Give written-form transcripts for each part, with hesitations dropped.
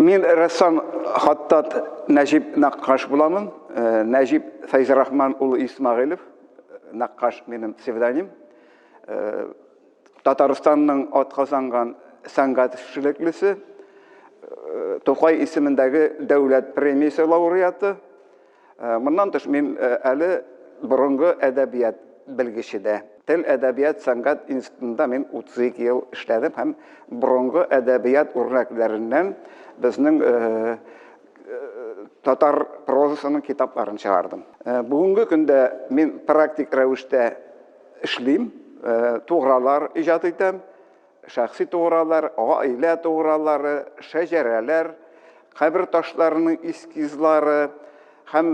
Мин рәссам Хаттат Нәҗип Нәккаш буламын. Нәҗип Фәйзрахман улы Исмәгыйлев. Нәккаш минем псевдоним. Татарстанның атказанган сәнгать эшлеклесе, Тукай исемендәге дәүләт премиясе лауреаты. Моннан тыш мин әле борынгы әдәбият белгече дә. Тел, әдәбият, сәнгать институтында мин 32 ел эшләдем һәм борынгы әдәбият үрнәкләреннән безнең татар прозасының китапларын чыгардым. Бүгенге көндә мин практик рәвештә эшлим, тугралар иҗат итәм. Шәхси тугралар, гаилә тугралары, шәҗәрәләр, кабер ташларының эскизлары һәм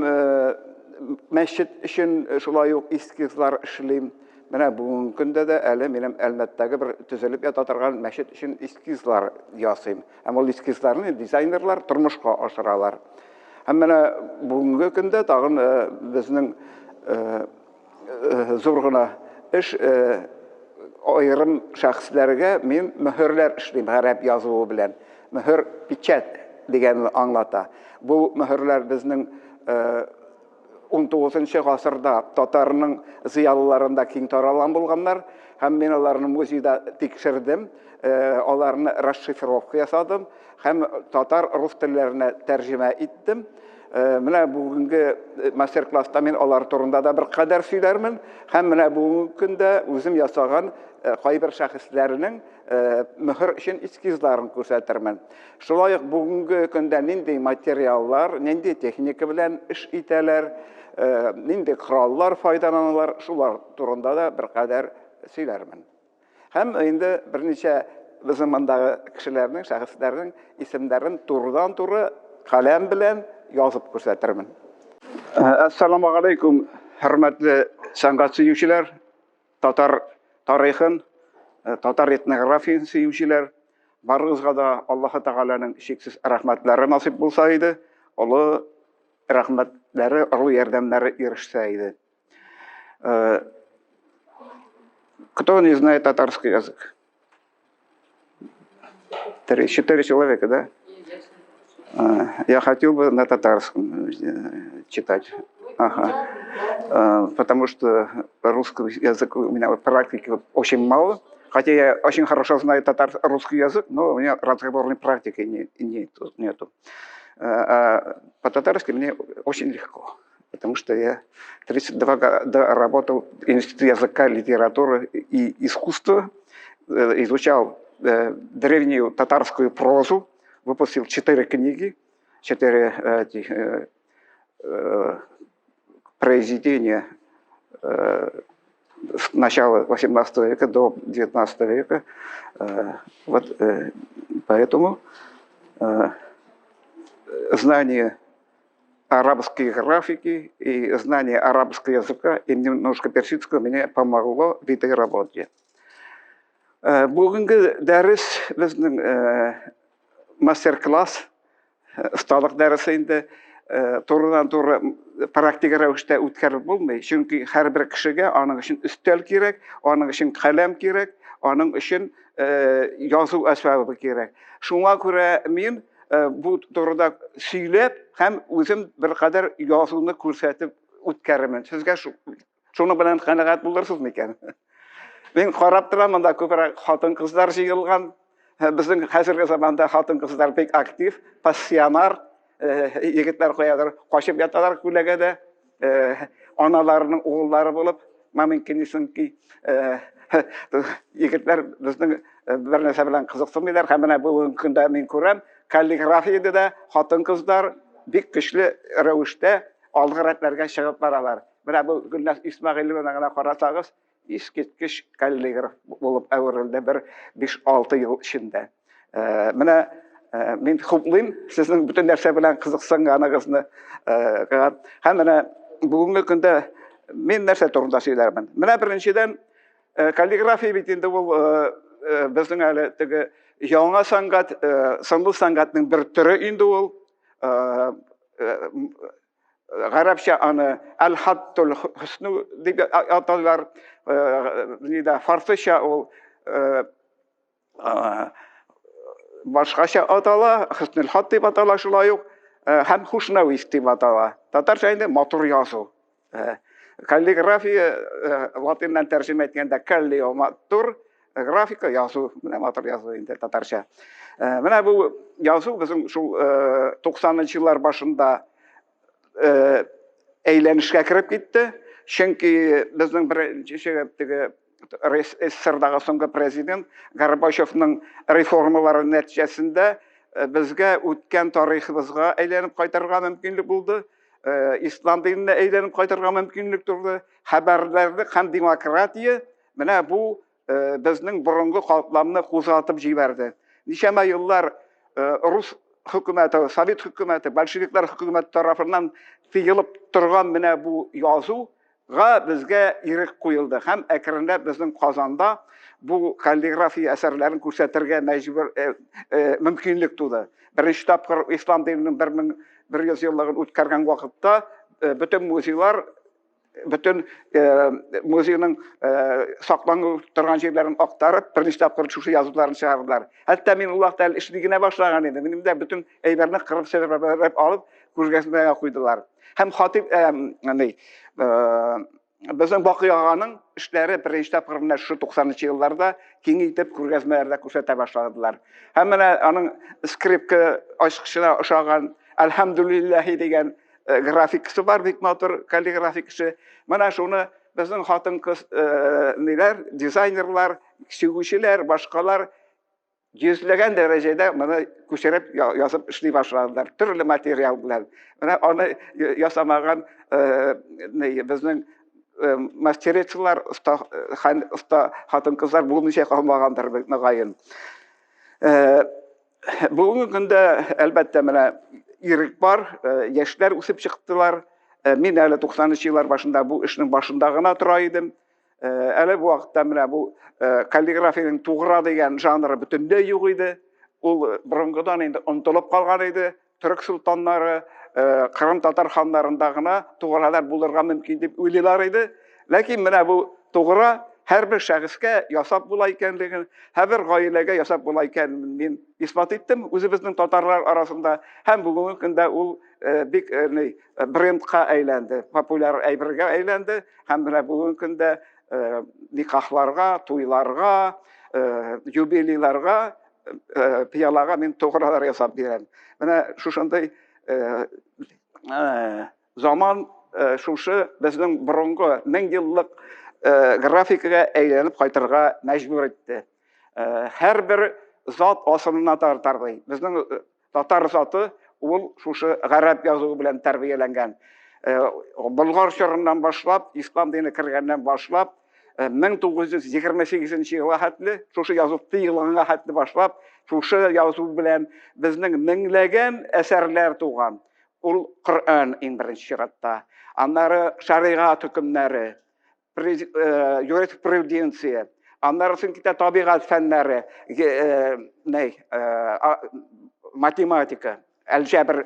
мәчет өчен шулай ук эскизлар эшлим. Менә бүгенге көндә дә әле минем Әлмәттәге бер төзелеп ята торган мәчет өчен эскизлар ясыйм. Һәм ул эскизларны дизайнерлар тормышка ашыралар. Һәм менә бүгенге көндә тагын безнең зур гына эш, аерым шәхесләргә мин мөһерләр эшлим гарәп язуы белән. Мөһер печать дигәнне аңлата. Бу мөһерләр безнең 19 гасырда татарның зыялыларында киң таралган булганнар һәм мин аларны музейда тикшердем, аларны расшифровка ясадым һәм татар рус телләренә тәрҗемә иттем. Менә бүгенге мастер-класста мин алар турында да беркадәр сөйләрмен һәм менә бүгенге көндә үзем ясаган кайбер шәхесләрнең мөһер өчен эскизларын күрсәтермен. Шулай ук бүгенге көндә нинди материаллар, нинди техника белән эш итәләр, нинди кораллар файдаланалар, шулар турында да беркадәр сөйләрмен. Һәм инде берничә безнең мондагы кешеләрнең, шәхесләрнең исемнәрен турыдан-туры каләм белән язып күрсәтермен. Әссаламу алейкум, хөрмәтле сәнгать сөючеләр, татар тарихын, татар этнографиясен сөючеләр. Барыгызга да Аллаһы Тәгаләнең чиксез рәхмәтләре насыйп булса иде, олы рәхмәтләре, олы ярдәмнәре ирешсә иде. Кто не знает татарский язык? 3-4 человека, да? Я хотел бы на татарском читать. Ага. Потому что русский язык у меня практики очень мало. Хотя я очень хорошо знаю татар, русский язык, но у меня разговорной практики нету. А по-татарски мне очень легко, потому что я 32 года работал в Институте языка, литературы и искусства, изучал древнюю татарскую прозу, выпустил 4 книги, 4 этих произведения с начала 18 века до 19 века. Вот поэтому знание арабской графики и знание арабского языка и немножко персидского мне помогло в этой работе. Бүгенге дәрес безнең мастер-класс, осталык дәресе инде турыдан-туры практик рәвештә үткәреп булмый, чөнки һәрбер кешегә аның өчен өстәл кирәк, аның өчен каләм кирәк, аның өчен язу әсбабы кирәк. Шуңа күрә мин бу турыда сөйләп һәм үзем беркадәр язуны күрсәтеп үткәрермен. Сезгә шуның белән канәгать булырсыз микән? Мин карап торам, монда күбрәк хатын-кызлар җыелган. Безнең хәзерге заманда хатын-кызлар бик актив, пассионар, егетләр каядыр качып яталар күләгәдә, аналарының угыллары булып, маменькины сынки. Егетләр безнең бер нәрсә белән кызыксынмыйлар. Һәм менә бүгенге көндә мин күрәм, каллиграфиядә дә хатын-кызлар бик көчле рәвештә алгы рәтләргә чыгып баралар. Менә бу Гөлназ Исмәгыйлеваны гына карасагыз, искиткеч каллиграф булып әверелде бер 5-6 ел эчендә. Менә мин хуплыйм сезнең бөтен нәрсә белән кызыксынганыгызны. Һәм менә бүгенге көндә мин нәрсә турында сөйләрмен. Менә беренчедән, каллиграфия бит инде ул безнең әле теге яңа сәнгать, сынлы сәнгатьнең бер төре инде ул. Гарәпчә аны әл-хаттул хөсну дип аталар, нидә фарсыча ул башкача атала, Хөснел хат дип атала шулай ук, һәм Хушнавис дип атала. Татарча инде матур язу. Каллиграфия латиннан тәрҗемә иткәндә каллио матур, графика язу, менә матур язу инде татарча. Менә бу язу безнең шул 90 еллар башында әйләнешкә кереп китте. Чөнки безнең беренче теге СССРдагы соңгы президент Горбачевның реформалары нәтиҗәсендә безгә үткән тарихыбызга әйләнеп кайтырга мөмкинлек булды. Ислам диненә әйләнеп кайтырга мөмкинлек туды. Хәбәрләрлек һәм демократия менә бу безнең борынгы катламны кузгатып җибәрде. Ничәмә еллар рус хөкүмәте, совет хөкүмәте, большевиклар хөкүмәте тарафыннан тыелып торган менә бу язу га безгә ирек куелды һәм әкренләп безнең Казанда бу каллиграфия әсәрләрен күрсәтергә мәҗбүр мөмкинлек туды. Беренче тапкыр ислам диненең 1100 еллыгын үткәргән вакытта бөтен музейлар бөтен музейның саклану торган җирләрен актарып, берничә тапкыр шушы язуларны чыгардылар. Хәтта мин ул вакытта әле эшли генә башлаган идем. Минем дә бөтен әйберне кырып себереп алып күргәзмәгә куйдылар. Һәм Хатип ни, безнең Бакый аганың эшләре беренче тапкыр менә шушы 90 елларда киң итеп күргәзмәләрдә күрсәтә башладылар. Һәм менә аның скрипка ачкычына ошаган Әлхәмдүлилләһи дигән графикасы бар, бик матур каллиграфикасы. Менә шуны безнең хатын-кыз ниләр, дизайнерлар, чигүчеләр, башкалар йөзләгән дәрәҗәдә моны күчереп язып эшли башладылар төрле материал белән. Менә аны ясамаган безнең мастерицалар, оста, оста хатын-кызлар булмыйча калмагандыр, мөгаен. Бүгенге көндә, әлбәттә, менә ирек бар, яшьләр үсеп чыктылар. Мин әле 90 еллар башында бу эшнең башында гына тора идем. Әле бу вакытта менә бу каллиграфиянең тугра дигән жанры бөтенләй юк иде. Ул борынгыдан инде онытылып калган иде. Төрек солтаннары, Кырым татар ханнарында гына тугралар булырга мөмкин дип уйлыйлар иде. Ләкин менә бу тугра һәрбер шәхескә ясап була икәнлеген, һәрбер гаиләгә ясап була икәнен мин исбат иттем үзебезнең татарлар арасында. Һәм бүгенге көндә ул бик брендка әйләнде, популяр әйбергә әйләнде. Һәм менә бүгенге көндә никахларга, туйларга, юбилейларга пыялага мин тугралар ясап бирәм. Менә шушындый заман шушы безнең борынгы мең еллык графикага әйләнеп кайтырга мәҗбүр итте. Һәрбер зат асылына тартар ди. Безнең татар заты ул шушы гарәп язуы белән тәрбияләнгән. Болгар чорыннан башлап, ислам дине кергәннән башлап, 1928 елга хәтле, шушы язу тыелганга хәтле башлап, шушы язу белән безнең меңләгән әсәрләр туган. Ул Коръән иң беренче чиратта. Аннары шәригать хөкемнәре, юриспруденция, аннары соң китә табигать фәннәре, математика, әлҗәбер,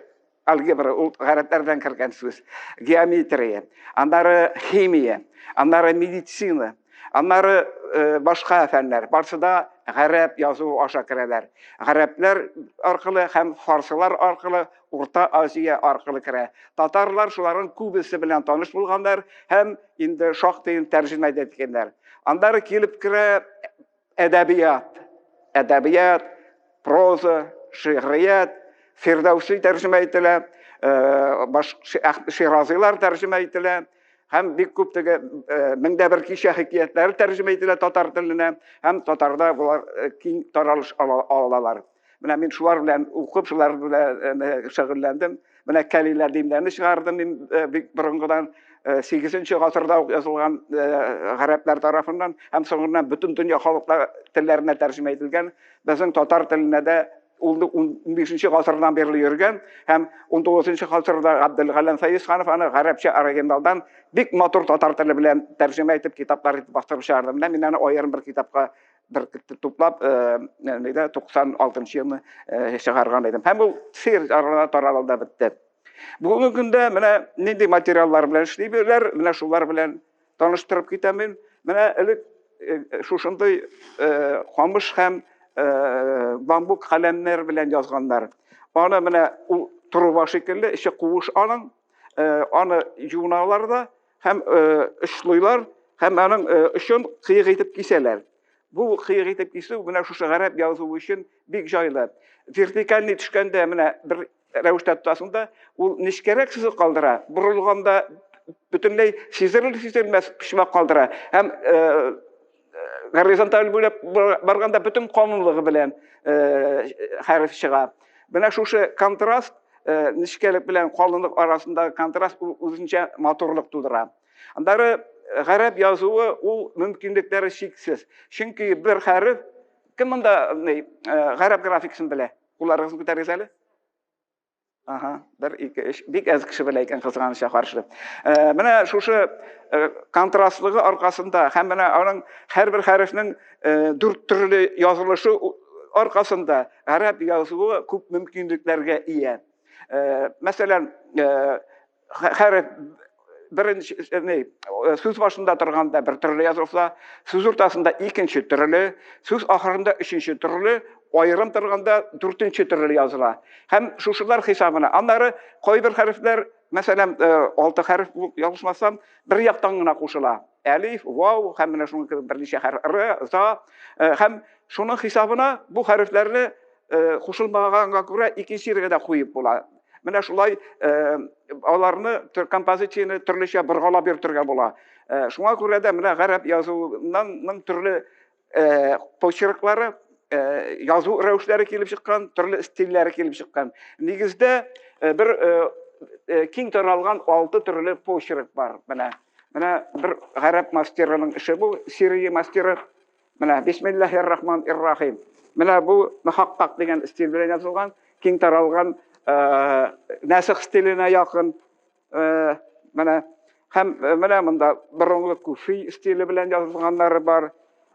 алгебра, ул гарәпләрдән кергән сүз, геометрия, аннары химия, аннары медицина, аннары башка фәннәр, барсы да гарәп язуы аша керәләр. Гарәпләр аркылы һәм фарсылар аркылы Урта Азия аркылы керә. Татарлар шуларның күбесе белән таныш булганнар һәм инде шактый тәрҗемә дә иткәннәр. Аннары килеп керә әдәбият. Әдәбият, проза, шигърият, Фирдәүси тәрҗемә ителә, баш Ширазилар тәрҗемә ителә һәм бик күп теге меңдә бер кичә хикәятләре тәрҗемә ителә татар теленә һәм татарда болар киң таралыш алалар. Менә мин шулар белән укып, шулар белән шөгыльләндем. Менә Кәлилә Димләне чыгардым мин бик борынгыдан 8 гасырда ук язылган гарәпләр тарафыннан һәм соңыннан бөтен дөнья халыклар телләренә тәрҗемә ителгән. Безнең татар теленә дә ул 15 гасырдан бирле йөргән һәм 19 гасырда Габделгаләм Фәезханов аны гарәпчә оригиналдан бик матур татар теле белән тәрҗемә итеп китаплар итеп бастырып чыгарды. Менә мин аны аерым бер китапка бер туплап, нидә 96 елны чыгарган идем. Һәм ул сир арасында таралып да бетте. Бүгенге көндә менә нинди материаллар белән эшлибезләр, менә шулар белән таныштырып китәм мин. Менә элек шушындый камыш һәм бамбук каләмнәр белән язганнар. Аны менә ул труба шикелле, эче куыш аның, аны юыналар да һәм очлыйлар һәм аның очын кыек итеп кисәләр. Бу кыек итеп кисү менә шушы гарәп язуы өчен бик җайлы. Вертикальный төшкәндә менә бер рәвештә тотасың да, ул нечкәрәк сызык калдыра, борылганда бөтенләй сизелер-сизелмәс почмак калдыра һәм горизонталь буйлап барганда бөтен калынлыгы белән хәреф чыга. Менә шушы контраст, нечкәлек белән калынлык арасындагы контраст үзенчә матурлык тудыра. Аннары гарәп язуы ул мөмкинлекләре чиксез. Чөнки бер хәреф, кем монда гарәп графикасын белә? Кулларыгызны күтәрегез әле. Ага, бер, ике, өч. Бик әз кеше белә икән, кызганычка каршы. Менә шушы контрастлыгы аркасында һәм менә аның һәрбер хәрефнең дүрт төрле язылышы аркасында гарәп язуы күп мөмкинлекләргә ия. Мәсәлән, хәреф беренче ни, сүз башында торганда бер төрле язылса, сүз уртасында икенче төрле, сүз ахырында өченче төрле, аерым торганда дүртенче төрле языла. Һәм шушылар хисабына. Аннары кайбер хәрефләр, мәсәлән, алты хәреф булып ялгышмасам, бер яктан гына кушыла. Әлиф, вау һәм менә шуның кебек берничә хәреф, р, за һәм шуның хисабына бу хәрефләрне кушылмаганга күрә икенче җиргә дә куеп була. Менә шулай аларны композицияне төрлечә боргалап йөртергә була. Шуңа күрә дә менә гарәп язуыннан төрле почерклары, язу рәвешләре килеп чыккан, төрле стильләре килеп чыккан. Нигездә бер киң таралган алты төрле почерк бар. Менә менә бер гарәп мастерының эше бу, Сирия мастеры. Менә Бисмиллаһир Рахман ир Рахим. Менә бу мөхаккак дигән стиль белән язылган, киң таралган нәсых стиленә якын. Менә һәм менә монда борынгы куфи стиле белән язылганнары бар.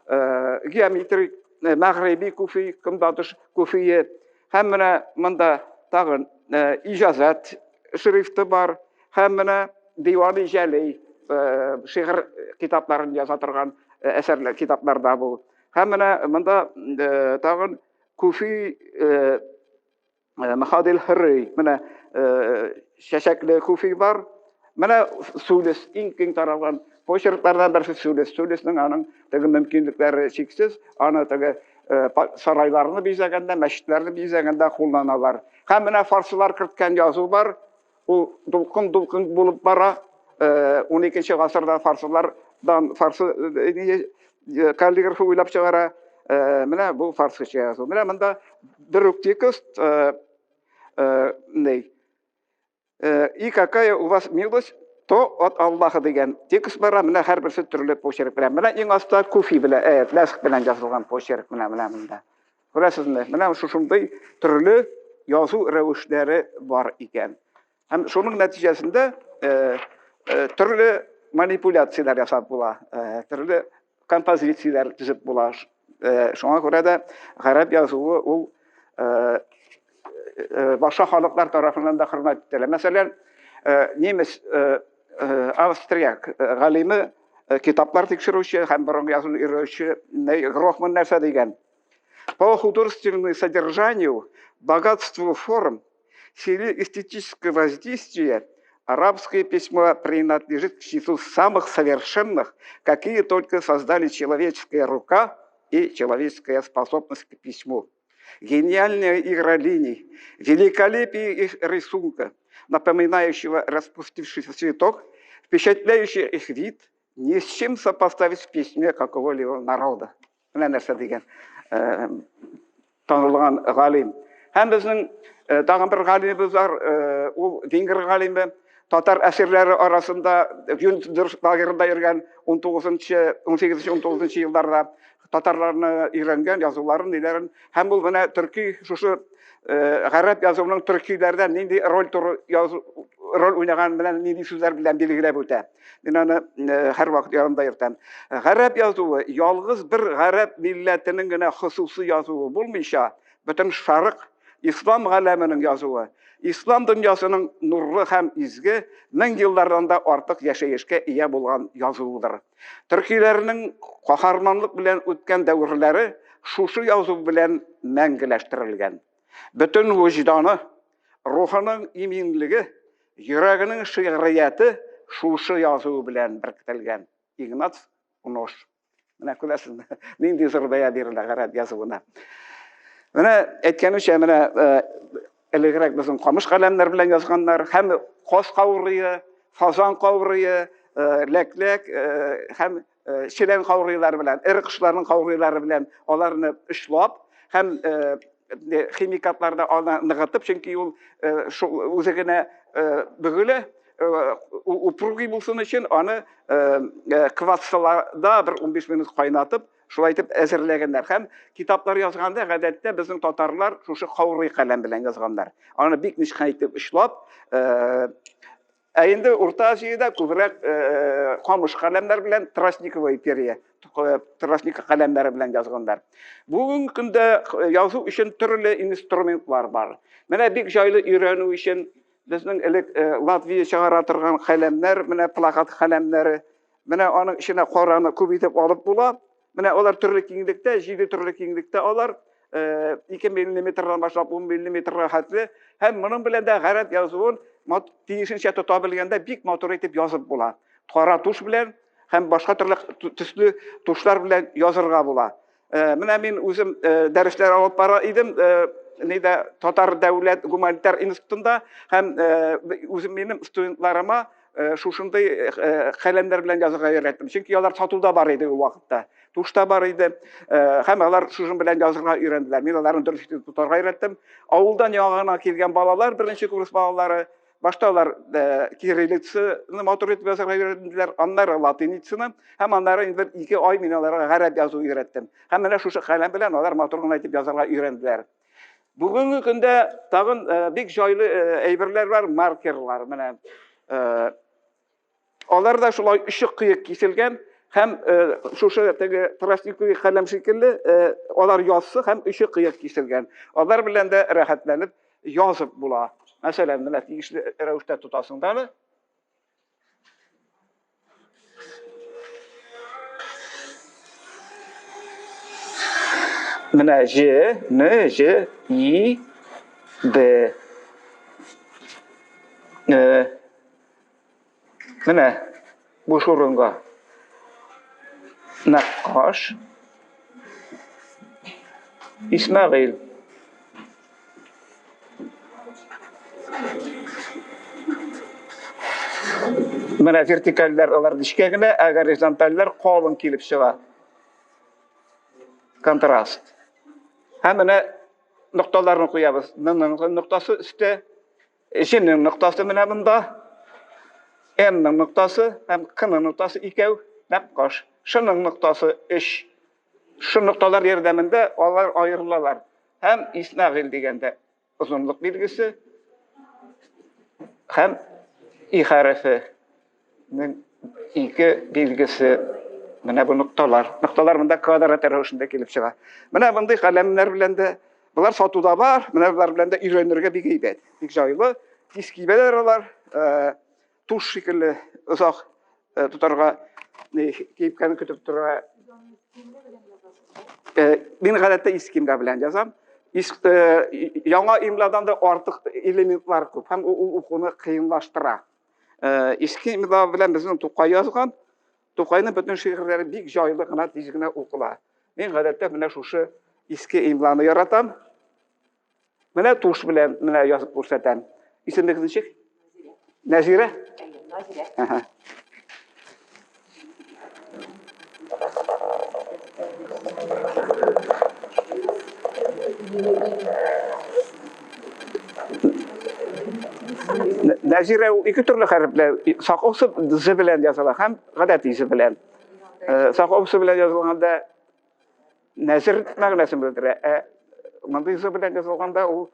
Геометрик мәгъриби куфи, көнбатыш куфие. Һәм менә монда тагын иҗазәт шрифты бар. Һәм менә Дивани Җәлей шигырь китапларын яза торган әсәрләр, китапларда бу. Һәм менә монда тагын Куфи Мөхадил Хөрри, менә чәчәкле куфи бар. Менә сүлес, иң киң таралган почерклардан берсе сүлес. Сүлеснең аның теге мөмкинлекләре чиксез, аны теге сарайларны бизәгәндә, мәчетләрне бизәгәндә кулланалар. Һәм менә фарсылар керткән язу бар. Ул дулкын-дулкын булып бара. 12 гасырда фарсылардан фарсы каллиграфы уйлап чыгара. Менә бу фарсыча язу. Менә монда бер үк текст ни. И какая у вас милость, то от Аллаха дигән текст бара. Менә һәрберсе төрле почерк белән. Менә иң аста куфи белән, нәсх белән язылган почерк менә менә монда. Күрәсезме, менә шушындый төрле язу рәвешләре бар икән. Һәм шуның нәтиҗәсендә э, э, төрле манипуляцияләр ясап була, э, төрле композицияләр төзеп була. Шуңа күрә дә гарәп язуы ул башка халыклар тарафыннан да хөрмәт ителә. Мәсәлән, немец австрияк галиме, китаплар тикшерүче һәм борынгы язуны өйрәнүче Грохман нәрсә дигән? По художественному содержанию, богатству форм, силе эстетического воздействия арабское письмо принадлежит к числу самых совершенных, какие только создали человеческая рука и человеческая способность к письму. Гениальная игра линий, великолепие их рисунка, напоминающего распустившийся цветок, впечатляющий их вид, ни с чем сопоставить в письме какого-либо народа. Менә нәрсә дигән танылган галим. Һәм безнең тагын бер галимебез бар, ул венгр галиме, татар әсирләре арасында Гюнтдорф лагерында йөргән 19-нчы, 18-19 елларда татарларны өйрәнгән, язуларын, ниләрен. Һәм ул менә төрки шушы гарәп язуының төркиләрдә нинди роль туры язу роль уйнаган белән нинди сүзләр белән билгеләп үтә. Мин аны һәрвакыт янымда йөртәм. Гарәп язуы ялгыз бер гарәп милләтенең генә хосусы язуы булмыйча, бөтен шарык ислам галәменең язуы, ислам дөньясының нурлы һәм изге мең еллардан да артык яшәешкә ия булган язуыдыр. Төркиләрнең каһарманлык белән үткән дәверләре шушы язу белән мәңгеләштерелгән. Бөтен вөҗданы, рухының иминлеге, йөрәгенең шигърияте шушы язу белән беркетелгән. Игнац Унош. Менә күрәсезме, нинди зур бәя бирелә гарәп язуына. Менә әйткәнемчә, менә э, элегрәк безнең камыш каләмнәр белән язганнар һәм каз каурые, фазан каурые, э, ләкләк э, һәм челән каурыйлары белән, эре кошларның каурыйлары белән аларны очлап һәм химикатларда аны ныгытып, чөнки ул шул үзе генә бөгелә, упругий булсын өчен аны квасыларда бер 15 минут кайнатып, шулай итеп әзерләгәннәр. Һәм китаплар язганда гадәттә безнең татарлар шушы каурый каләм белән язганнар. Аны бик нечкә итеп очлап, Ә инде Урта Азиядә күбрәк камыш каләмнәр белән тростниковая перья, тростник каләмнәре белән язганнар. Бүгенге көндә язу өчен төрле инструментлар бар. Менә бик җайлы өйрәнү өчен безнең элек Латвия чыгара торган каләмнәр, менә плакат каләмнәре, менә аның эченә караны күп итеп алып була. Менә алар төрле киңлектә, җиде төрле киңлектә алар 2 миллиметрдан башлап 10 миллиметрга хәтле һәм моның белән дә гарәп язуын тиешенчә тота белгәндә бик матур итеп язып була. Кара туш белән һәм башка төрле төсле тушлар белән язырга була. Менә мин үзем дәресләр алып бара идем, нидә Татар дәүләт гуманитар институтында һәм үзем минем студентларыма шушындый каләмнәр белән язырга өйрәттем. Чөнки алар сатуда бар иде ул вакытта. Тушта бар иде. Һәм алар шушын белән язырга өйрәнделәр. Мин аларны дөрес итеп тотарга өйрәттем. Авылдан яңа гына килгән балалар, беренче курс балалары, башта алар кириллицаны матур итеп язарга өйрәнделәр, аннары латиницаны һәм аннары инде 2 ай мин аларга гарәп язу өйрәттем. Һәм менә шушы каләм белән алар матур гына итеп язарга өйрәнделәр. Бүгенге көндә тагын э, бик җайлы э, әйберләр бар, маркерлар. Менә э, алар да шулай өчек кыек киселгән һәм шушы теге тростниковый каләм шикелле алар яссы һәм өчек кыек киселгән. Алар белән дә рәхәтләнеп язып була. Мәсәлән, менә тиешле рәвештә тотасың да аны. Менә Ж, Н, Ж, И, Б. Э, менә буш урынга Нәккаш Исмәгыйль. Менә вертикальләр алар нечкә генә, ә горизонтальләр калын килеп чыга. Контраст. Һәм менә нокталарны куябыз. Н-ның ноктасы өстә, Ж-ның ноктасы менә монда, Н-ның ноктасы һәм К-ның ноктасы икәү, нәкъ каш. Ш-ның ноктасы өч. Шу нокталар ярдәмендә алар аерылалар. Һәм Исмәгыйль дигәндә озынлык билгесе һәм и хәрефенең ике билгесе менә бу нокталар. Нокталар монда квадрат рәвешендә килеп чыга. Менә мондый каләмнәр белән дә болар сатуда бар, менә болар белән дә өйрәнергә бик әйбәт. Бик җайлы, тиз кибәләр алар. Э, туш шикелле озак э, тотарга кипкәнен көтеп торырга. Э, мин гадәттә иске имла белән язам. Э, яңа имладан да артык элементлар күп һәм ул укуны кыенлаштыра. Иске имла белән безнең Тукай язган. Тукайның бөтен шигырьләре бик җайлы гына, тиз генә укыла. Мин гадәттә менә шушы иске имланы яратам. Менә туш белән менә язып күрсәтәм. Исемегез ничек? Нәзирә. Нәзирә. Ага. Нәзирә ул ике төрле хәрефләр. Сакаусы з белән языла һәм гадәти з белән. Э, сакаусы белән язылганда нәзер мәгънәсен белдерә. Ә мондый зы белән язылганда ул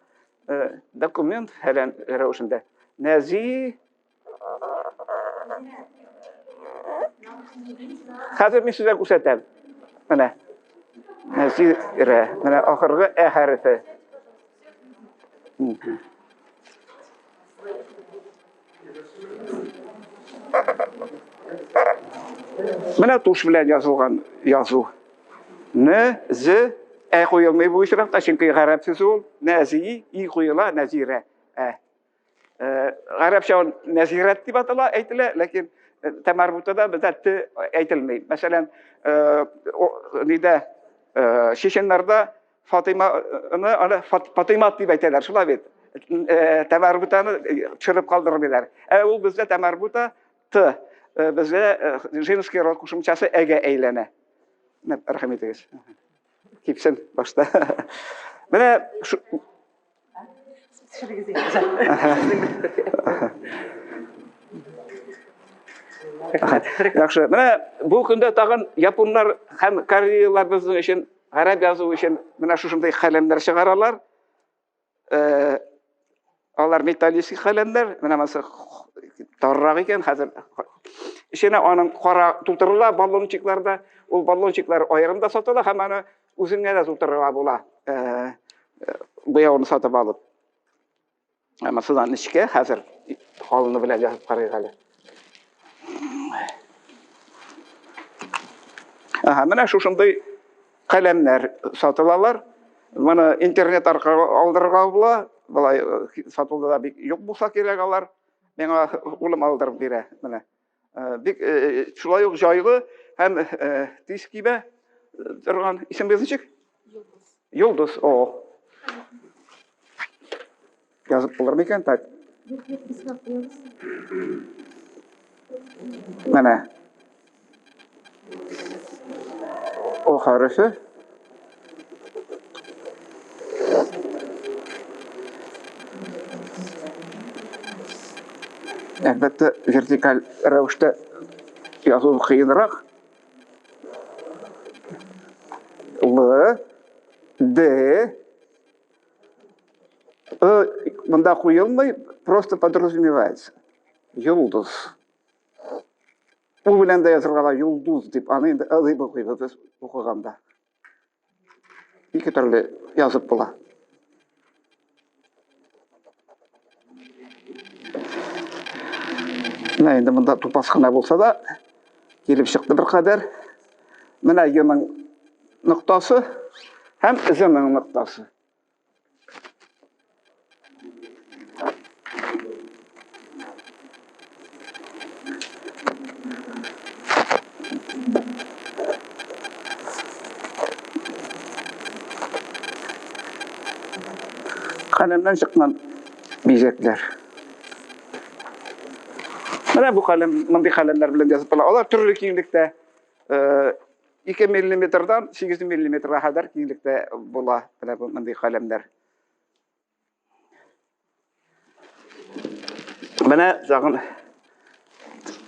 э, документ фәлән рәвешендә. Нәзи Хәзер мин сезгә күрсәтәм. Менә. Нәзирә. Менә ахыргы ә хәрефе. Менә туш белән язылган язу. Н, З, Ә куелмый бу очракта, чөнки гарәп сүзе ул. Нәзи, и куела, нәзирә. Ә. Гарәпчә ул нәзирәт дип атала, әйтелә, ләкин тәмәрбутада бездә т әйтелми. Мәсәлән, нидә чеченнарда Фатыйманы аны Фатыймат дип әйтәләр, шулай бит. Тәмәрбутаны төшереп калдырмыйлар. Ә ул бездә тәмәрбута т бездә женский род кушымчасы әгә әйләнә. Рәхим итегез. Кипсен башта. Менә Яхшы. Менә бу көндә тагын японнар һәм кореялар безнең өчен гарәп язу өчен менә шушындый каләмнәр чыгаралар. Э, алар металлический каләмнәр, менә монысы таррак икән хәзер. Эченә аның кара тутырыла баллончикларда. Ул баллончиклар аерым да сатыла һәм аны үзеңә дә тутырырга була. Э, буявын сатып алып. Монысы да нечкә, хәзер калыны белән язып карыйк әле. Ага, менә шушындый каләмнәр сатылалар. Моны интернет аркылы алдырырга була. Болай сатылда да бик юк булса кирәк алар. Миңа улым алдырып бирә. Менә. Бик шулай ук җайлы һәм тиз кибә торган. Исемегез ничек? Йолдыз. Йолдыз, о. Язып булыр микән так? Менә. О хәрефе. Әлбәттә, вертикаль рәвештә язу кыенрак. Л, Д, Э монда куелмый, просто подразумевается. Йолдыз. У белән дә язырга була, йолдыз дип, аны инде ы дип укыйбыз без укыганда. Ике төрле язып була. Менә инде монда тупас кына булса да, килеп чыкты бер кадәр. Менә йының ноктасы һәм зының ноктасы. Каләмнән чыккан бизәкләр. Менә бу каләм, мондый каләмнәр белән язып була. Алар төрле киңлектә, 2 миллиметрдан 8 миллиметрга кадәр киңлектә була менә бу мондый каләмнәр. Менә тагын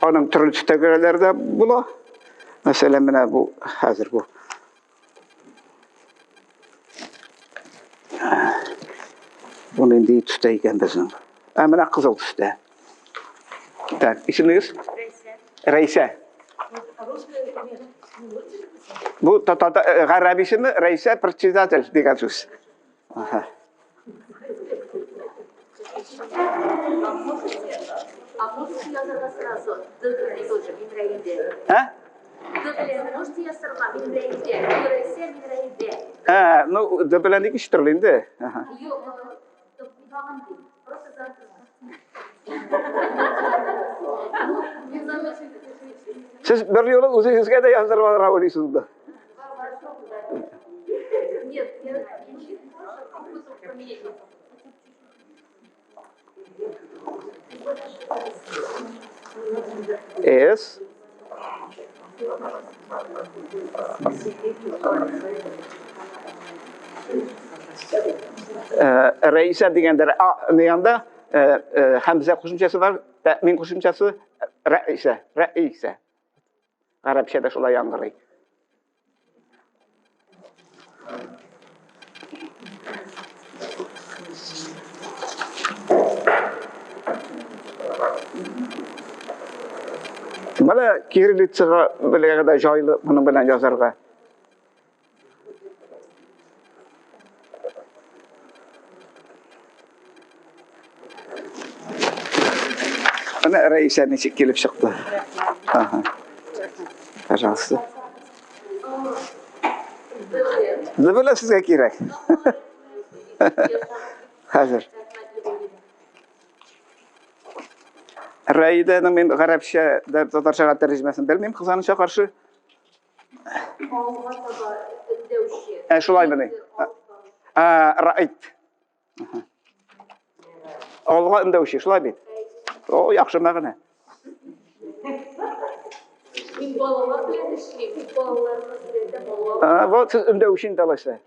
аның төрле төстәгеләре дә була. Мәсәлән, менә бу хәзер бу. Бу нинди төстә икән безнең? Ә менә кызыл төстә. Так, исемегез? Рәйсә. Бу гарәп исеме Рәйсә председатель дигән сүз. Ага. А можете язарга сразу Д белән тоже, мин Рәидә. А? Д белән можете язарга, мин Рәидә. Рәйсә, мин Рәидә. А, ну, Д белән икенче төрле инде. Ага. Юк, тагын дим. Просто за Сез бер юлы үзегезгә дә яздырып алырга уйлыйсызмы? Нет, я S Рәисә дигәндә А янында хәмзә кушымчасы бар, тәэмин кушымчасы Рәисә, Рәисә. Гарәпчә дә шулай яңгырый. Менә кириллицага белергә дә җайлы моның белән язарга. Менә Рәисә ничек килеп чыкты. Ага. Пожалуйста. Д белән сезгә кирәк. Хәзер. Рәидәнең мин гарәпчә дә татарчага тәрҗемәсен белмим, кызганычка каршы. Алга таба өндәүче. Ә шулаймыни? Ә, раит. Алга өндәүче, шулай бит? О, яхшы мәгънә. Мин балалар белән эшлим, балаларны өйрәтәм, балалар. А, вот сез өндәүче инде алайса.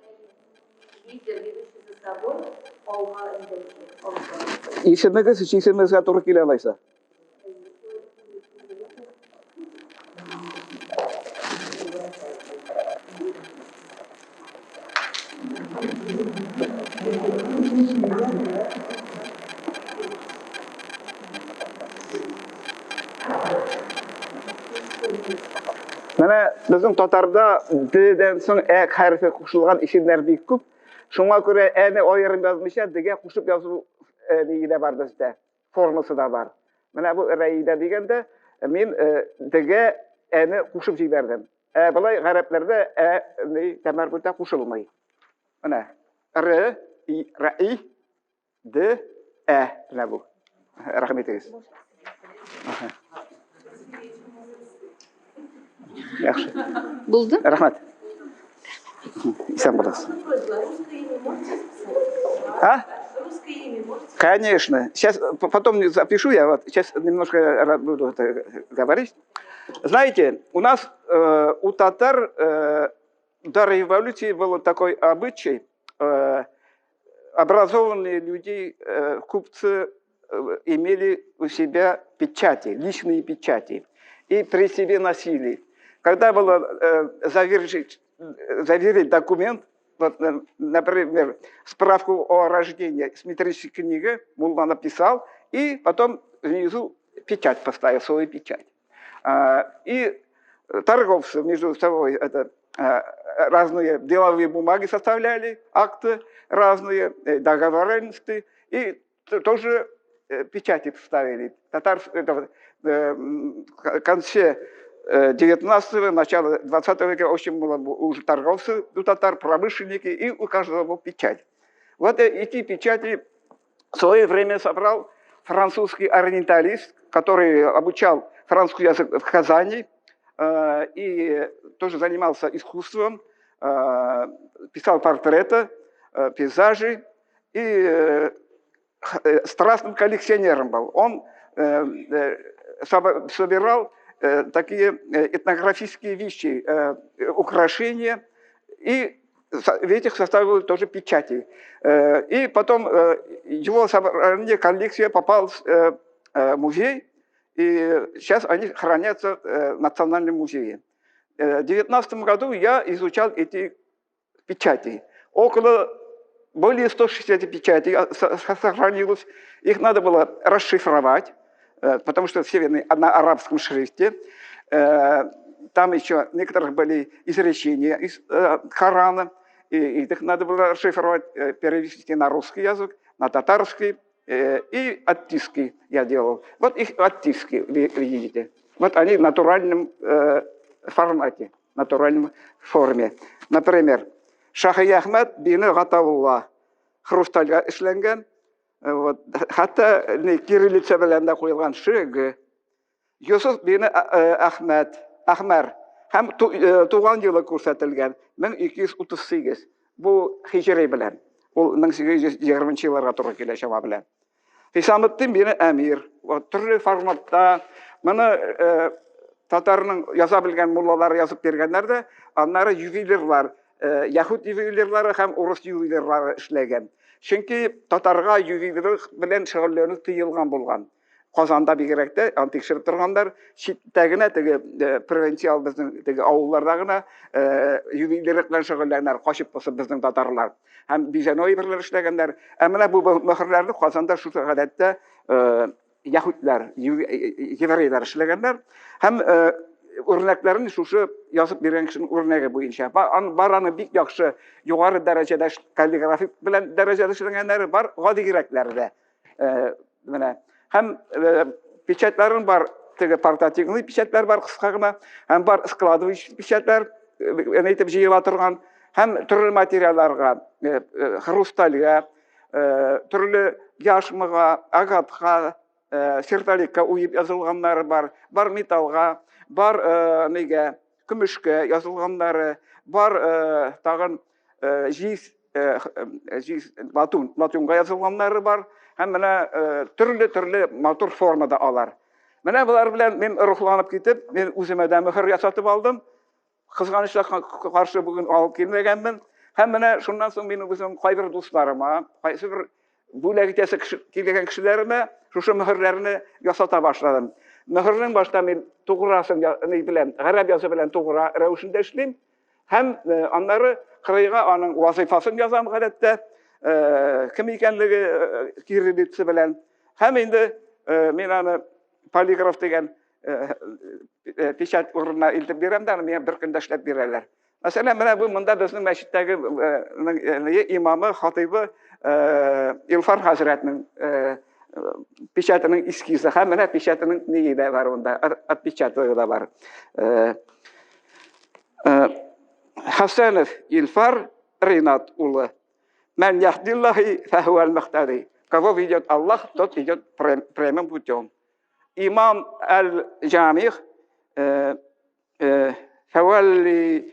Лидер, ведущий за собой, алга өндәүче, алга. Исемегез исемегезгә туры килә алайса. Менә безнең татарда д-дән соң ә хәрефе кушылган исемнәр бик күп. Шуңа күрә әне аерым язмыйча д-гә кушып язу нигезе дә бар бездә. Формасы да бар. Менә бу Рәидә дигәндә мин дегә әне кушып җибәрдем. Ә болай гарәпләрдә ә ни тәмәрбүтә кушылмый. Менә р и р и д ә менә бу. Рәхмәт итегез. Яхшы. Булды? Рәхмәт. Исән булыгыз. А? Конечно. Сейчас потом запишу я, вот сейчас немножко буду это говорить. Знаете, у нас у татар до революции был такой обычай, образованные люди, купцы имели у себя печати, личные печати, и при себе носили. Когда было заверить документ, вот, например, справку о рождении с метрической книги мулла написал, и потом внизу печать поставил, свою печать. И торговцы между собой это, разные деловые бумаги составляли, акты разные, договоренности, и тоже печати ставили. Татар, это, в конце 19-го, начало 20 века очень было уже торговцы у татар, промышленники, и у каждого был печать. Вот эти печати в свое время собрал французский ориенталист, который обучал французский язык в Казани, и тоже занимался искусством, писал портреты, пейзажи, и страстным коллекционером был. Он собирал такие этнографические вещи, украшения, и в этих составил тоже печати. И потом его собрание, коллекция попала в музей, и сейчас они хранятся в Национальном музее. В 19 году я изучал эти печати. Около более 160 печатей сохранилось. Их надо было расшифровать, потому что все на арабском шрифте. Там еще некоторых были изречения из Корана, и их надо было расшифровать, перевести на русский язык, на татарский, и оттиски я делал. Вот их оттиски вы видите. Вот они в натуральном формате, в натуральном форме. Например, Шахи Әхмәт бине Гатаулла хрустальгә эшләнгән. Вот. Хәтта кириллица белән дә куелган Ш, Г. Йосыф бине Әхмәт, Әхмәр һәм туган елы күрсәтелгән 1238. Бу хиҗри белән. Ул 1820 елларга туры килә чама белән. Хисаметдин бине Әмир. Вот, төрле форматта моны татарның яза белгән муллалары язып биргәннәр дә, аннары ювелирлар, яһүд ювелирлары һәм урыс ювелирлары эшләгән. Чөнки татарга ювелирлык белән шөгыльләнү тыелган булган. Казанда бигрәк тә аны тикшереп торганнар. Читтә генә теге провинциал безнең теге авылларда гына ювелирлык белән шөгыльләнәр, качып посып безнең татарлар. Һәм бизәнү әйберләр эшләгәннәр. Ә менә бу мөһерләрне Казанда шушы гадәттә яһүдләр, еврейлар эшләгәннәр. Һәм үрнәкләрен шушы язып биргән кешенең үрнәге буенча. Бар аны бик яхшы югары дәрәҗәдә каллиграфик белән дәрәҗәдә эшләгәннәре бар, гадирәкләре дә. Менә. Һәм печатьләрен бар, теге портативный печатьләр бар, кыска гына, һәм бар складывающий печатьләр, әйтеп җыела торган. Һәм төрле материалларга, хрустальгә, төрле яшмага, агатка, сертоликка уеп язылганнары бар, бар металлга, бар нигә, көмешкә язылганнары, бар тагын җиз, җиз латун, латунга язылганнары бар. Һәм менә төрле-төрле матур формада алар. Менә болар белән мин рухланып китеп, мин үземә дә мөһер ясатып алдым. Кызганычка каршы бүген алып килмәгәнмен. Һәм менә шуннан соң мин үзем кайбер дусларыма, кайсы бер бүләк итәсе килгән кешеләремә шушы мөһерләрне ясата башладым. Мөһернең башта мин туграсын ни белән, гарәп язы белән тугра рәвешендә эшлим. Һәм э, аннары кырыйга аның вазыйфасын язам гадәттә, э, кем икәнлеге э, кириллица белән. Һәм инде мин аны полиграф дигән печать урынына илтеп бирәм дә, аны миңа бер көндә эшләп бирәләр. Мәсәлән, менә бу монда безнең мәчеттәге имамы, хатыйбы Илфар хәзрәтнең печатының эскизы һәм менә печатының ние дә бар монда, отпечатогы да бар. Хәсәнов Илфар Ринат улы. Мән яхдиллахи фәһүәл мөхтәди. Кого ведет Аллах, тот идет прямым путем. Имам әл-Җамих Фәвәлли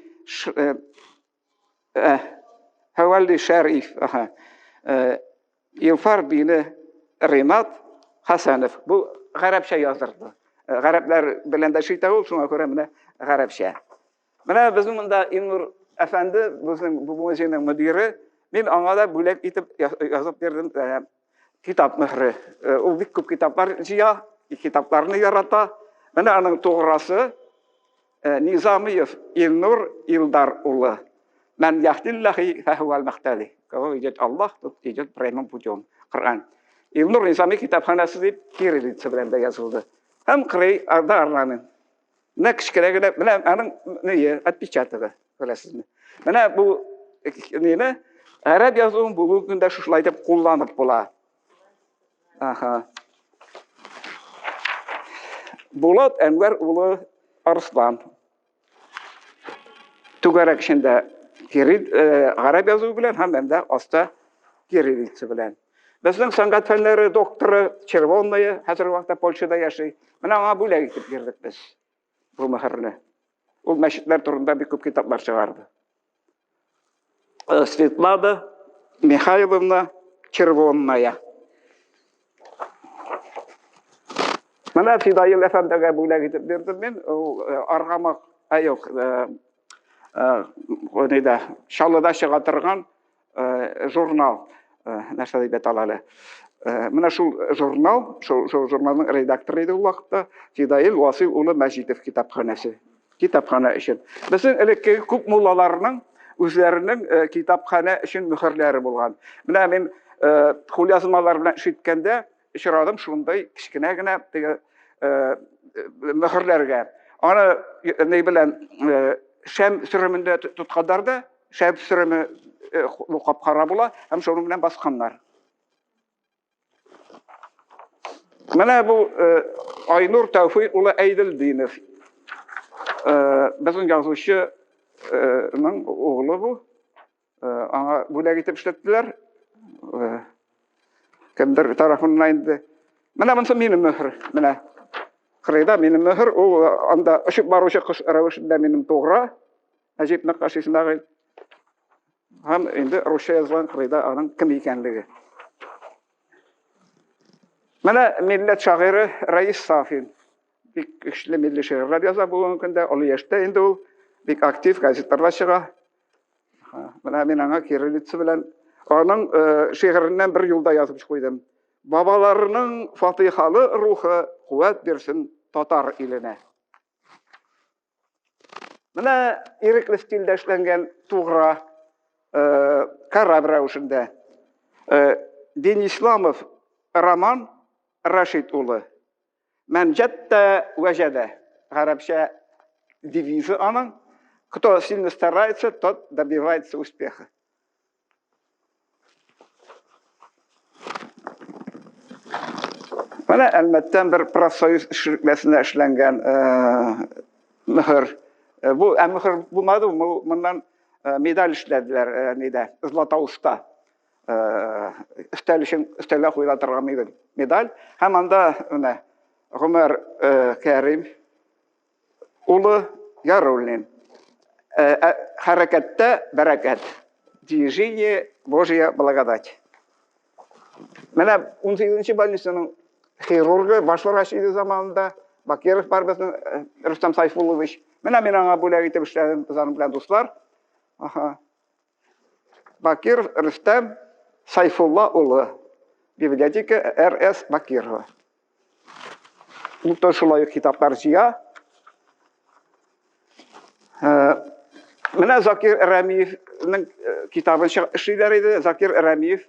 Фәвәлли Шәриф, аха. Илфар бине Ринат Хәсәнов. Бу гарәпчә яздырды. Гарәпләр белән дә шитә ул, шуңа күрә менә гарәпчә. Менә безнең монда Илнур әфәнде, безнең бу музейның мөдире, мин аңа да бүләк итеп язып бирдем китап мөһере. Ул бик күп китаплар җыя, китапларны ярата. Менә аның туграсы Низамиев Илнур Илдар улы. Мән яхдиллахи фәһүәл мөхтәди. Кого ведет Аллах, тот идет прямым путем. Коръән. Илнур Низами китапханәсе дип кириллица белән дә язылды. Һәм кырый арда орнамент. Менә кечкенә генә, менә аның ние, отпечатогы, күрәсезме? Менә бу нене гарәп язуын бүгенге көндә шушылай итеп кулланып була. Аха. Булат Әнвәр улы Арслан. Түгәрәк эчендә кирилл э, гарәп язуы белән һәм әндә аста кириллица белән. Безнең сәнгать фәннәре докторы Червонная хәзерге вакытта Польшада яши. Менә аңа бүләк итеп бирдек без бу мөһерне. Ул мәчетләр турында бик күп китаплар чыгарды. Э, Светлана Михайловна Червонная. Менә Фидаил әфәндегә бүләк итеп бирдем мин. Ул э, Аргамак, ә юк, э, нидә, Чаллыда чыга торган журнал, нәрсә дип әйтә әле. Менә шул журнал, шул, шул журналның редакторы иде ул вакытта Фидаил Васил улы Мәҗитов китапханәсе. Китапханә өчен. Безнең элеккеге күп муллаларның үзләренең китапханә өчен мөхерләре булган. Менә мин кулъязмалар белән эш иткәндә очрадым шундый кечкенә генә теге мөхерләргә. Аны ни белән шәм сөремендә тотканнар да, шәм сөреме кап-кара була һәм шуның белән басканнар. Менә бу Айнур Тәүфыйк улы Әйделдинов. Безнең язучының угылы бу. Аңа бүләк итеп эшләттеләр. Кемдер тарафыннан инде. Менә монысы минем мөһер. Менә кырыйда минем мөһер. Ул анда очып баручы кош рәвешендә минем тугра. Нәҗип Нәккаш Исмәгыйль. Һәм инде русча язылган кырыйда аның кем икәнлеге. Менә милләт шагыйре Раис Сафин. Бик көчле милли шигырьләр яза бүгенге көндә. Олы яшьтә инде ул. Бик актив газетларда чыга. Менә мин аңа кириллица белән аның э, шигыреннән бер юлда язып куйдым. Бабаларының фатихалы рухы куәт бирсен татар иленә. Менә ирекле стильдә эшләнгән тугра э, караб рәвешендә. Э, Денисламов Роман Рашид улы. Мән җәттә вәҗәдә. Гарәпчә девизы аның. Кто сильно старается, тот добивается успеха. Менә Әлмәттән бер профсоюз эшлекләсенә эшләнгән э, мөһер. Э, бу ә мөһер булмады, бу моннан медаль эшләделәр нидә, Златоуста. Өстәл өчен өстәлгә куела торган медаль. Һәм анда менә Гомәр Кәрим улы Яруллин. Хәрәкәттә бәрәкәт. Движение Божья благодать. Менә 18 больницаның хирургы, баш врач иде заманында. Бакиров бар безнең Рөстәм Сайфуллович. Менә мин аңа бүләк итеп эшләдем, без аның белән дуслар. Аха. Бакиров Рөстәм Сайфулла улы. Библиотека РС Бакирова. Ул да шулай ук китаплар җыя. Менә Закир Рәмиевнең китабын эшлиләр иде. Закир Рәмиев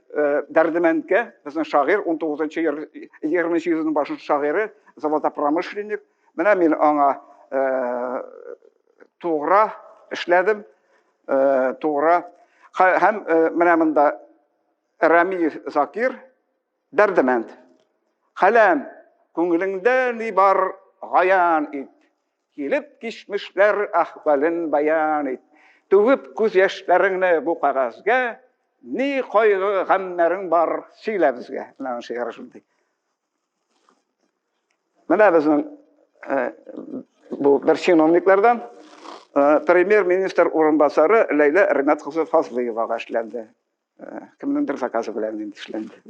Дәрдемәндкә, безнең шагыйрь, 19-нчы 20 йөзның башын шагыйре, золотопромышленник. Менә мин аңа тугра эшләдем. Тугра. Һәм менә монда Рәмиев Закир Дәрдемәнд. Каләм, күңелеңдә ни бар, гаян ит. Килеп кичмешләр әхвәлен баян ит. Түгеп күз яшьләреңне бу кәгазьгә, ни кайгы гамьнәрең бар, сөйлә безгә. Менә аның шигыре шундый. Менә безнең бу бер чиновниклардан премьер-министр урынбасары Ләйлә Ринат кызы Фазлыевага эшләнде. Кемнеңдер заказы белән инде эшләнде.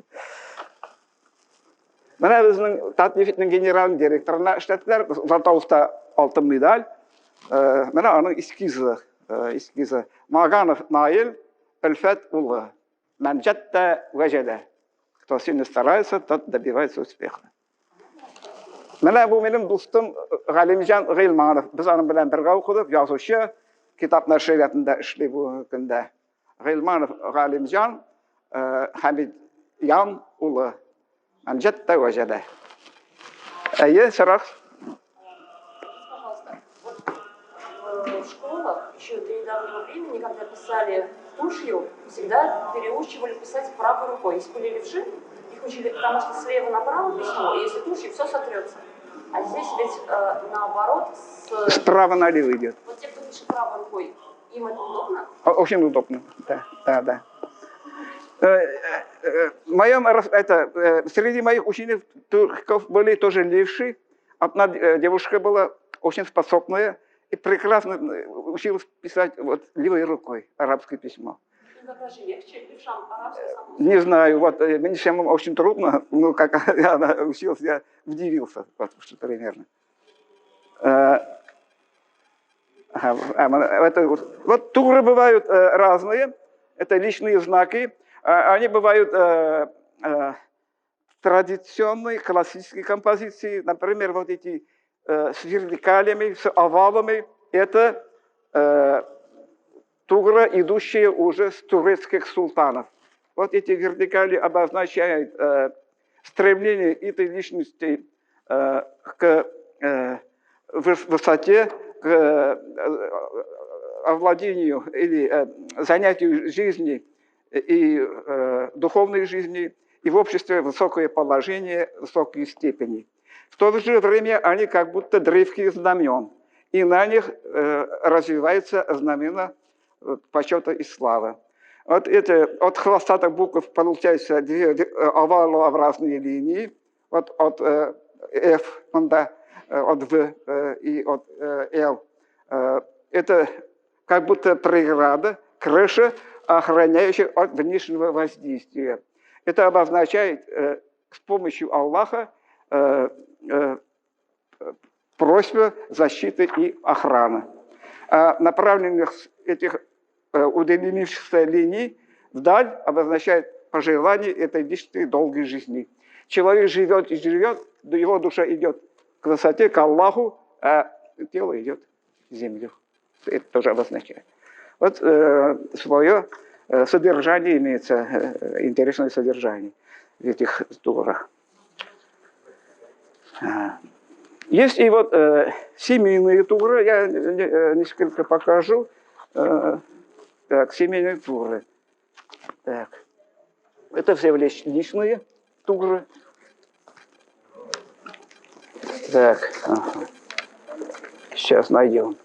Менә безнең Татнефтьнең генеральный директорына эшләттеләр. Златоуста алтын медаль. Менә аның эскизы, эскизы. Маганов Наил Өлфәт улы. Мәнҗәттә вәҗәдә. Кто сильно старается, тот добивается успеха. Менә бу минем дустым Галимҗан Гыйльманов. Без аның белән бергә укыдык, язучы, китап нәшриятында эшли бүгенге көндә. Гыйльманов Галимҗан Хәмид Ян улы. Әмҗәттә вәҗәдә. Әйе, сорак. Пожалуйста, вот в школах еще до недавнего времени, когда писали тушью, всегда переучивали писать правой рукой. Если были левши, их учили, потому что слева направо письмо, и если тушью, все сотрется. А здесь ведь наоборот... Справа налево идет. Вот те, кто пишет правой рукой, им это удобно? Очень удобно, да, да, да. Моем, это, среди моих учеников были тоже левши. Одна девушка была очень способная и прекрасно училась писать вот левой рукой арабское письмо. Легче, левшам арабское само? Не знаю, вот мне самому очень трудно, но как она училась, я удивился, вот, что примерно. Это, вот туры бывают разные, это личные знаки, они бывают традиционные классические композиции, например, вот эти с вертикалями, с овалами, это тугра, идущие уже с турецких султанов. Вот эти вертикали обозначают стремление этой личности к высоте, к овладению или занятию жизни и духовной жизни, и в обществе высокое положение, высокие степени. В то же время они как будто древки знамен, и на них развиваются знамена почета и славы. Вот это, от хвостатых букв получаются две овалообразные линии, вот от F, от В и от Л. Это как будто преграда, крыша, охраняющая от внешнего воздействия. Это обозначает с помощью Аллаха просьба защиты и охраны. А направленных этих удлинившихся линий вдаль обозначает пожелание этой вечной долгой жизни. Человек живет и живет, его душа идет к высоте, к Аллаху, а тело идет в землю. Это тоже обозначает. Вот свое содержание имеется, интересное содержание в этих турах. Есть и вот семейные туры, я несколько покажу. Так, семейные туры. Так. Это все личные туры. Так, ага. Сейчас найдем.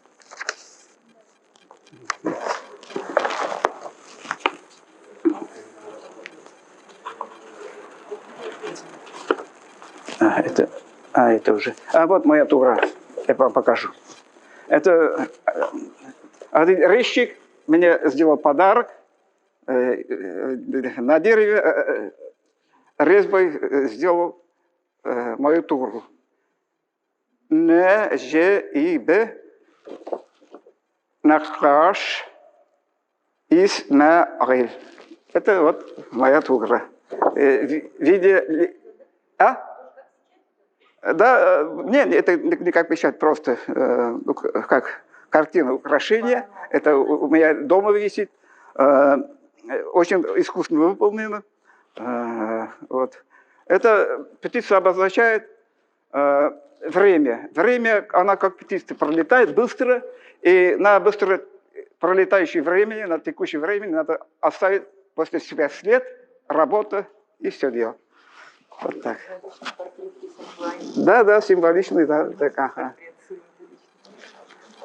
Это уже. А вот моя тугра, я вам покажу. Это один резчик мне сделал подарок на дереве, резьбой сделал мою тугру. Н, Ж, И, Б, Накаш, Исмаил. Это вот моя тугра. В виде... А? Да, нет, это не как печать, просто как картина украшения. Это у меня дома висит. Очень искусно выполнено. Вот. Эта птица обозначает время. Время, она как птица пролетает быстро, и на быстро пролетающее времени, на текущее время надо оставить после себя след, работа и все дело. Вот так. Да, да, символичный, да, так, ага.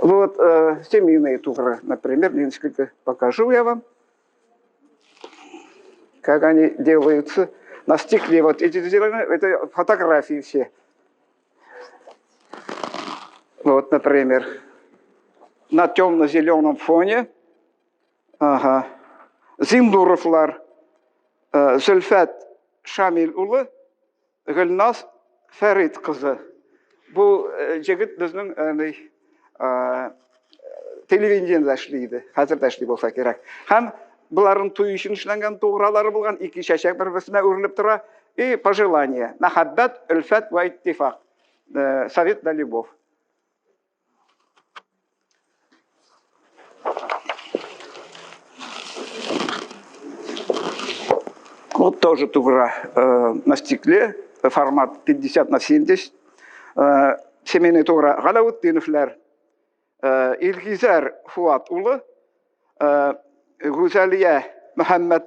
Вот семейные тугры, например, несколько покажу я вам, как они делаются. На стекле вот эти сделаны, это фотографии все. Вот, например, на темно-зеленом фоне, ага, Зиндуровлар, Зульфат Шамил улы, Гөлназ Фәрит кызы. Бу егет безнең телевидениедә эшли иде, хәзер дә эшли булса кирәк. Һәм боларның туй өчен эшләнгән тугралары булган, ике чәчәк бер-берсенә үрелеп тора. И пожелание: мәхәббәт, өлфәт вә иттифак. Совет да любовь. Вот тоже тугра на стекле, формат 50 на 70. Семейный тугра Галаутдиновлар, Илгизәр Фуат улы, Гүзәлия Мөхәммәт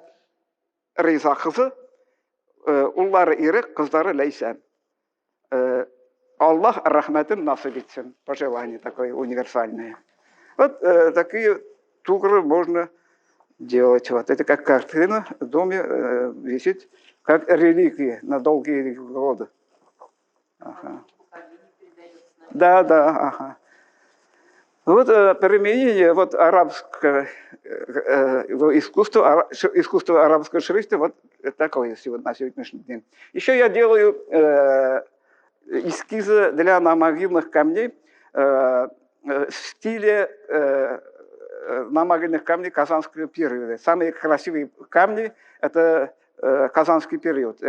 Риза кызы, уллары Ирек, кызлары Ләйсән. Аллаһ рәхмәтен насыйп итсен. Пожелание такое универсальное. Вот такие тугры можно делать. Вот это как картина в доме висит, как реликвия на долгие годы. Ага. Да, да, ага. Вот применение вот арабского искусства, искусство арабского шрифта, вот такое на сегодняшний день. Еще я делаю эскизы для намогильных камней в стиле намогильных камней казанского периода. Самые красивые камни – это казанский период,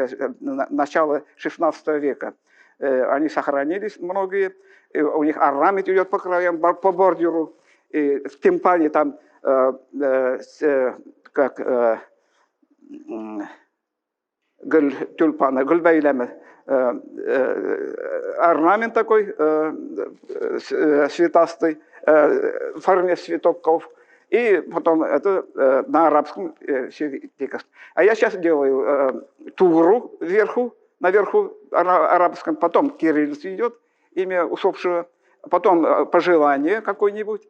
начало 16 века. Они сохранились многие, у них орнамент идет по краям, по бордюру, и в тимпане там как тюльпаны, гүлбәйләме, орнамент такой цветастый, в форме цветоков. И потом это на арабском все текст. А я сейчас делаю тугру вверху, наверху арабском, потом кириллица идет, имя усопшего, потом пожелание какое-нибудь,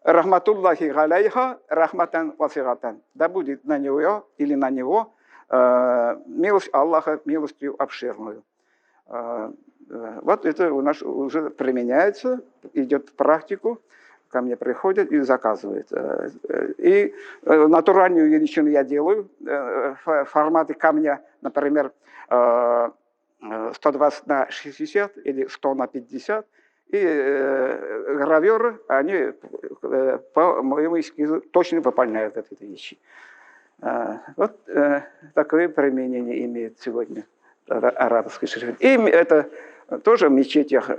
рахматуллахи галайха, рахматан васигатан. Да будет на нее или на него милость Аллаха милостью обширную. Вот это у нас уже применяется, идет в практику, ко мне приходят и заказывают. И натуральную величину я делаю, форматы камня, например, 120 на 60 или 100 на 50. И граверы, они по моему эскизу точно выполняют эти вещи. Вот такое применение имеет сегодня арабский шрифт. И это тоже в мечетях,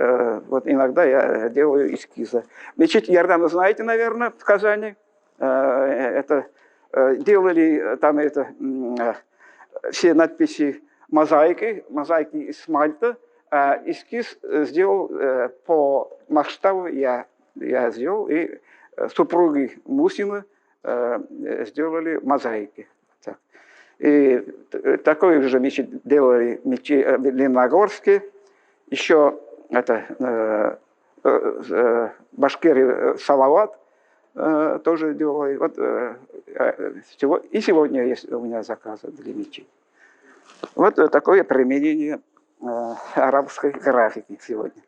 вот иногда я делаю эскизы. Мечеть Ярдам, вы знаете, наверное, в Казани. Это делали там это, все надписи мозаики, мозаики из Мальты. А эскиз сделал по масштабу, я сделал, и супруги Мусина сделали мозаики. Так. И такой же мечеть делали в Лениногорске, еще это, Башкирия Салават тоже делали. Вот, и сегодня есть у меня заказы для мечей. Вот такое применение арабской графики сегодня.